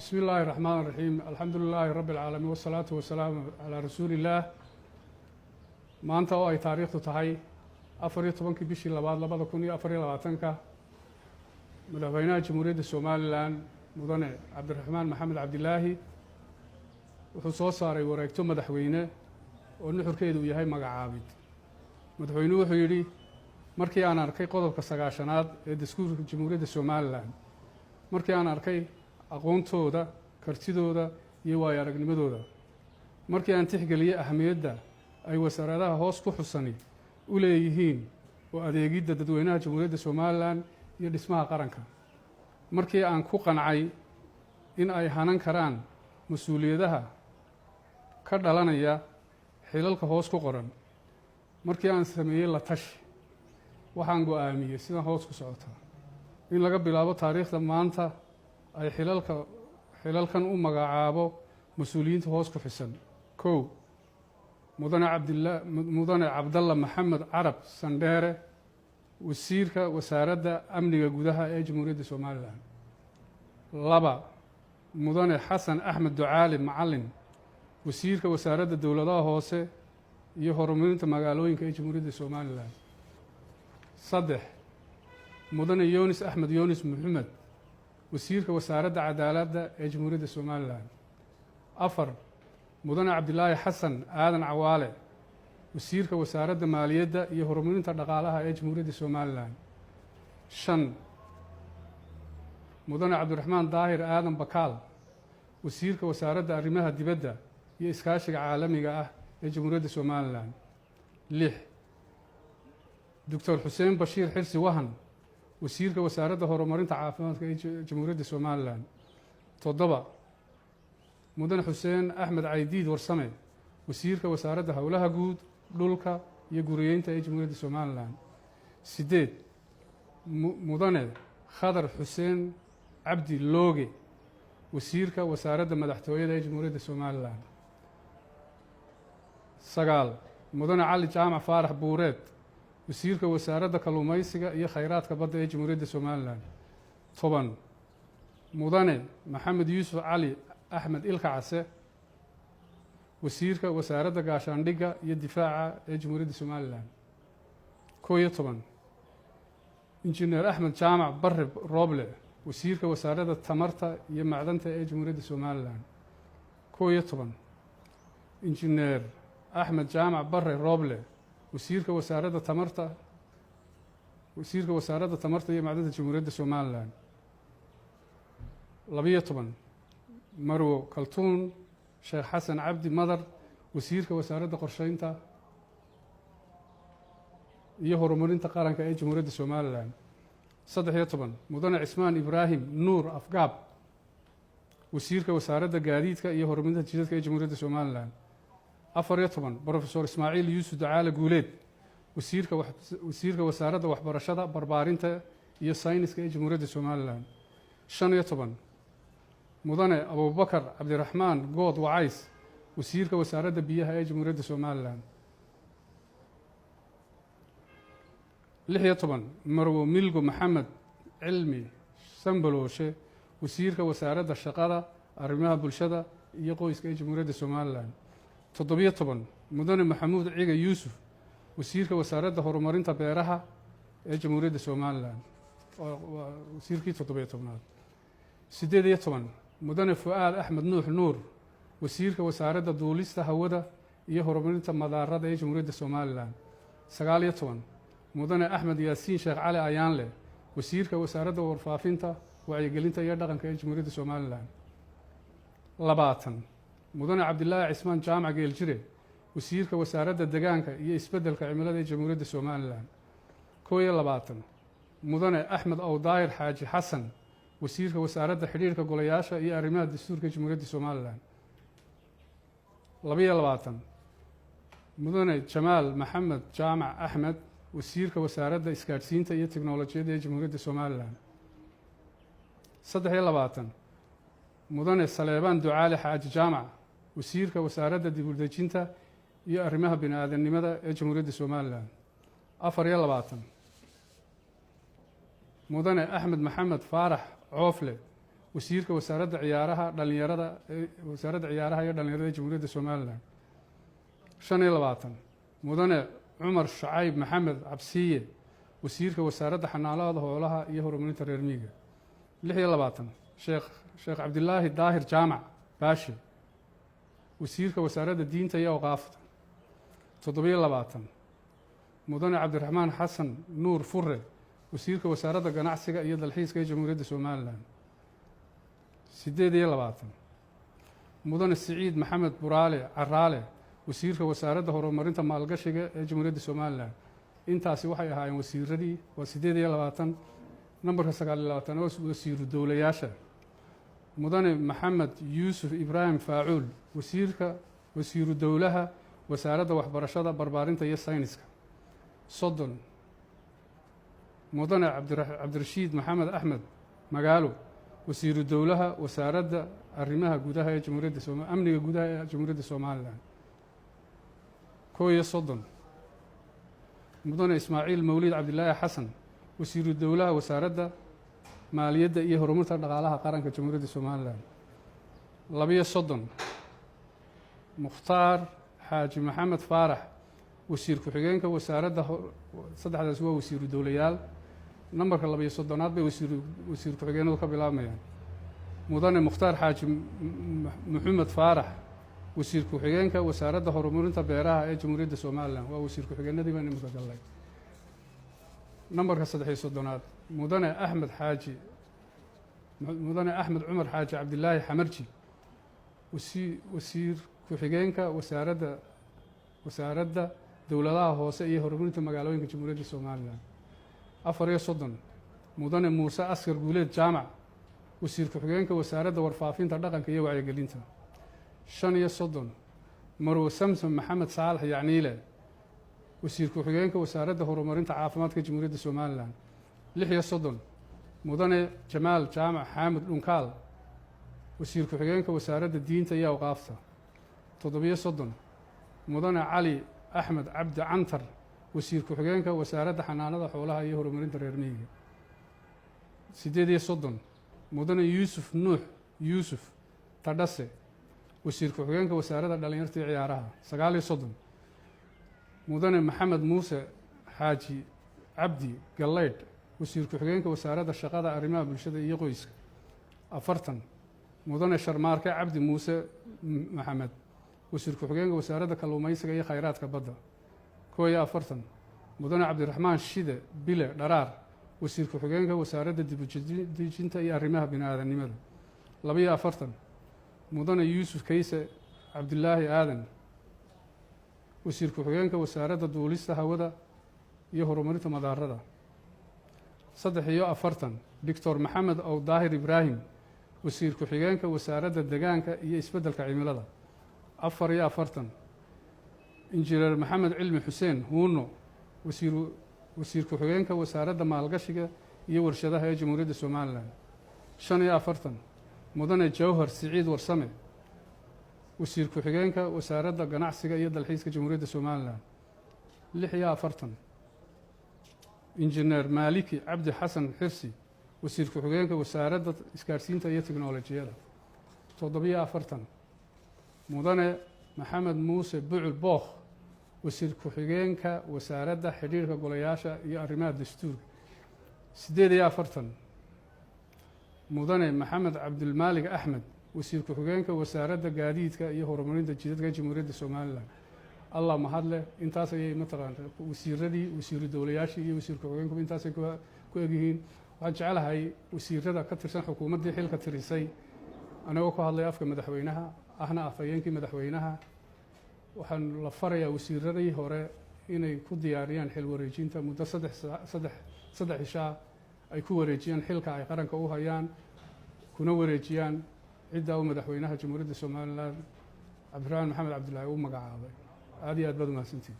Bismi illaahi raxmaan raxiim. Alxamdu lilaahi rabbi alcaalamiin, wasalaatu wasalaamu calaa rasuuli illaah. Maanta oo ay taariikhdu tahay 14-kii bishii labaad 2024-ka, Madaxweynaha Jamhuuriyadda Somaliland, Mudane Cabdiraxmaan Maxamed Cabdilaahi, wuxuu soo saaray wareegto madaxweyne oo nuxurkeedu uu yahay magacaabid. Madaxweynuhu wuxuu yidhi: markii aan arkay qodobka 90aad ee dastuurka Jamhuuriyadda Somaliland, markii aan arkay aqoontooda, kartidooda iyo waayo aragnimadooda, markii aan tixgeliyey ahamiyadda ay wasaaradaha hoos ku xusani u leeyihiin oo adeegidda dadweynaha Jamhuuriyadda Somaliland iyo dhismaha qaranka, markii aan ku qancay in ay hanan karaan mas-uuliyadaha ka dhalanaya xilalka hoos ku qoran, markii aan sameeyey la tashi, waxaan go-aamiyey sidan hoos ku socota: in laga bilaabo taariikhda maanta ay xilalkan u magacaabo mas-uuliyiinta hoos ku xisan. Kow, Mudane Cabdilla, Mudane Cabdalla Maxamed Carab Sandheere, wasiirka Wasaaradda Amniga Gudaha ee Jamhuuriyadda Somaliland. Laba, Mudane Xasan Axmed Ducaali Macalin, wasiirka Wasaaradda Dowladaha Hoose iyo Horumarinta Magaalooyinka ee Jamhuuriyadda Somaliland. Saddex, Mudane Yunis Axmed Yunis Maxamed, wasiirka Wasaaradda Cadaaladda ee Jamhuuriyadda Somaliland. Afar, Mudane Cabdilaahi Xasan Aadan Cawaale, wasiirka Wasaaradda Maaliyadda iyo Horumarinta Dhaqaalaha ee Jamhuuriyadda Somaliland. Shan, Mudane Cabdiraxmaan Daahir Aadan Bakaal, wasiirka Wasaaradda Arrimaha Dibadda iyo Iskaashiga Caalamiga ah ee Jamhuuriyadda Somaliland. Lix, Doctor Xuseen Bashiir Xirsi Wahan, wasiirka Wasaaradda Horumarinta Caafimaadka ee Jamhuuriyadda Somaliland. Toddoba, Mudane Xuseen Axmed Caydiid Warsame, wasiirka Wasaaradda Howlaha Guud, Dhulka iyo Guriyeynta ee Jamhuuriyadda Somaliland. Sideed, Mudane Khadar Xuseen Cabdi Looge, wasiirka Wasaaradda Madaxtooyada ee Jamhuuriyadda Somaliland. Sagaal, Mudane Cali Jaamac Faarax Buureed, wasiirka Wasaaradda Kalluumaysiga iyo Khayraadka Badda ee Jamhuuriyadda Somaliland. 10, Mudane Maxamed Yuusuf Cali Axmed Ilka Case, wasiirka Wasaaradda Gaashaandhigga iyo Difaaca ee Jamhuuriyadda Somaliland. 11, Injineer Axmed Jaamac Barre Rooble, wasiirka Wasaaradda Tamarta iyo Macdanta ee Jamhuuriyadda Somaliland. 11, Injineer Axmed Jaamac Barre Rooble, wasiirka Wasaaradda Tamarta iyo Macdanta Jamhuuriyadda Somaliland. 12, Marwo Kaltuun Sheekh Xasan Cabdi Madar, wasiirka Wasaaradda Qorsheynta iyo Horumarinta Qaranka ee Jamhuuriyadda Somaliland. 13, Mudane Cismaan Ibraahim Nuur Afgaab, wasiirka Wasaaradda Gaadiidka iyo Horumarinta Jidadka ee Jamhuuriyadda Somaliland. 14, Professor Ismaaciil Yuusuf Ducaale Guuleed, wasiirka Wasaaradda Waxbarashada, Barbaarinta iyo Sayniska ee Jamhuuriyadda Somaliland. 15, Mudane Abubakar Cabdiraxmaan Good Wacays, wasiirka Wasaaradda Biyaha ee Jamhuuriyadda Somaliland. 16, Marwo Milgo Maxamed Cilmi Sambalooshe, wasiirka Wasaaradda Shaqada, Arrimaha Bulshada iyo Qoyska ee Jamhuuriyadda Somaliland. 17, Mudane Maxamuud Ciga Yuusuf, wasiirka Wasaaradda Horumarinta Beeraha ee Jamhuuriyadda Somaliland, waa wasiirkii 17aad. 18, Mudane Fu-aad Axmed Nuux Nuur, wasiirka Wasaaradda Duulista Hawada iyo Horumarinta Madaarada ee Jamhuuriyadda Somaliland. 19, Mudane Axmed Yaasiin Sheekh Cali Ayaanle, wasiirka Wasaaradda Warfaafinta, Wacyigelinta iyo Dhaqanka ee Jamhuuriyadda Somaliland. 20, Mudane Cabdilaahi Cismaan Jaamac Geeljire, wasiirka Wasaaradda Degaanka iyo Isbeddelka Cimilada ee Jamhuuriyadda Somaliland. 21, Mudane Axmed Awdaahir Xaaji Xasan, wasiirka Wasaaradda Xidhiirka Golayaasha iyo Arrimaha Dastuurka Jamhuuriyadda Somaliland. 22, Mudane Jamaal Maxamed Jaamac Axmed, wasiirka Wasaaradda Isgaadhsiinta iyo Teknolojiyadda ee Jamhuuriyadda Somaliland. 23, Mudane Saleebaan Ducaale Xaaji Jaamac, wasiirka Wasaaradda Dib-u-dejinta iyo Arrimaha Bini aadamnimada ee Jamhuuriyadda Somaliland. 24, Mudane Axmed Maxamed Faarax Coofle, Wasiirka wasaaradda ciyaaraha dhalinyarada, wasaaradda ciyaaraha iyo dhalinyarada Jamhuuriyadda Somalilan. 25, Mudane Cumar Shacayb Maxamed Cabsiye, wasiirka wasaaradda xanaanada xoolaha iyo horumarinta reer miyiga. 26, Sheekh Cabdilaahi Daahir Jaamac Baashe, wasiirka wasaaradda diinta iyo awqaafta. 27, Mudane Cabdiraxmaan Xasan Nuur Fure, wasiirka wasaaradda ganacsiga iyo dalxiiska ee Jamhuuriyadda Somalilan. 28, Mudane Siciid Maxamed Buraale Caraale, wasiirka wasaaradda horumarinta maalgashiga ee Jamhuuriyadda Somalilan. Intaasi waxay ahaayeen wasiiradii, waa 28. Nambarka 29 waa wasiiru dowlayaasha. Mudane Maxamed Yuusuf Ibraahim Faacuul, wasiirka wasiiru dowlaha wasaaradda waxbarashada, barbaarinta iyo sayniska. 30, Mudane Cabdirashiid Maxamed Axmed Magaalo, wasiiru dowlaha wasaaradda arrimaha gudaha ee Jamhuuriyadda Soma amniga gudaha ee Jamhuuriyadda Somalilan. 31, Mudane Ismaaciil Mawlid Cabdilaahi Xasan, wasiiru dowlaha wasaaradda maaliyadda iyo horumarta dhaqaalaha qaranka Jamhuuriyadda Somalilan. 32, Mukhtaar Xaaji Maxamed Faarax, wasiir ku-xigeenka wasaaradda. Saddexdaas waa wasiiru dowlayaal. Nambarka 32aad bay wasiir ku-xigeenadu ka bilaabmayaan. Mudane Mukhtaar Xaaji Maxamed Faarax, wasiir ku-xigeenka wasaaradda horumarinta beeraha ee Jamhuuriyadda Somalilan. Waa wasiir ku-xigeenadii baan imika gallay. Nambarka 33aad, Mudane Axmed Xaaji, Mudane Axmed Cumar Xaaji Cabdilaahi Xamarji, wasiir ku-xigeenka wasaaradda dowladaha hoose iyo horumarinta magaalooyinka Jamhuuriyadda Somalilan. 34, Mudane Muuse Askar Guuleed Jaamac, wasiir ku-xigeenka wasaaradda warfaafinta, dhaqanka iyo wacyigelinta. 35, Marwo Samsom Maxamed Saalax Yacniile, wasiir ku-xigeenka wasaaradda horumarinta caafimaadka Jamhuuriyadda Somalilan. 36, Mudane Jamaal Jaamac Xaamud Dhunkaal, wasiir ku-xigeenka wasaaradda diinta iyo awqaafta. 37, Mudane Cali Axmed Cabdi Cantar, wasiir ku-xigeenka wasaaradda xanaanada xoolaha iyo horumarinta reer miyiga. 38, Mudane Yuusuf Nuux Yuusuf Tadhase, wasiir ku-xigeenka wasaaradda dhalinyarta iyo ciyaaraha. 39, Mudane Maxamed Muuse Xaaji Cabdi Gallaydh, wasiir ku-xigeenka wasaaradda shaqada, arrimaha bulshada iyo qoyska. 40, Mudane Sharmaarke Cabdi Muuse Maxamed, wasiir ku-xigeenka wasaaradda kalluumaysiga iyo khayraadka badda. 41, Mudane Cabdiraxmaan Shide Bile Dharaar, wasiir ku-xigeenka wasaaradda dibudejinta iyo arrimaha bini aadamnimada. 42, Mudane Yuusuf Kayse Cabdilaahi Aadan, wasiir ku-xigeenka wasaaradda duulista hawada iyo horumarinta madaarada. 43, Doctor Maxamed Ow Daahir Ibraahim, wasiir ku-xigeenka wasaaradda degaanka iyo isbeddelka cimilada. 44, Injineer Maxamed Cilmi Xuseen Huuno, wasiir ku-xigeenka wasaaradda maalgashiga iyo warshadaha ee Jamhuuriyadda Somalilan. 45, Mudane Jawhar Siciid Warsame, wasiir ku-xigeenka wasaaradda ganacsiga iyo dalxiiska Jamhuuriyadda Somalilan. 46, Injineer Maaliki Cabdi Xasan Xirsi, wasiir ku-xigeenka wasaaradda isgaarsiinta iyo teknolojiyada. 47, Mudane Maxamed Muuse Bucul Bookh, wasiir ku-xigeenka wasaaradda xidhiirka golayaasha iyo arrimaha dastuurka. 48, Mudane Maxamed Cabdilmaalig Axmed, wasiir ku-xigeenka wasaaradda gaadiidka iyo horumarinta jidadka Jamhuuriyadda Somalilan. Allah mahadleh, intaas ayay mataqaana wasiiradii, wasiiru dowlayaashii iyo wasiir ku-xigeenkuba intaasay ku egyihiin. Waxaan jeclahay wasiirada ka tirsan xukuumaddii xilka tirisay, anagoo ku hadlay afka madaxweynaha, ahna afhayeenkii madaxweynaha, waxaan la farayaa wasiiradii hore inay ku diyaariyaan xil wareejinta muddo saddex ishaa ay ku wareejiyaan xilka ay qaranka u hayaan, kuna wareejiyaan ciddaa uu madaxweynaha Jamhuuriyadda Somalilan Cabdiraxmaan Maxamed Cabdilaahi u magacaabay. Aad iyo aad baad umahadsantihin.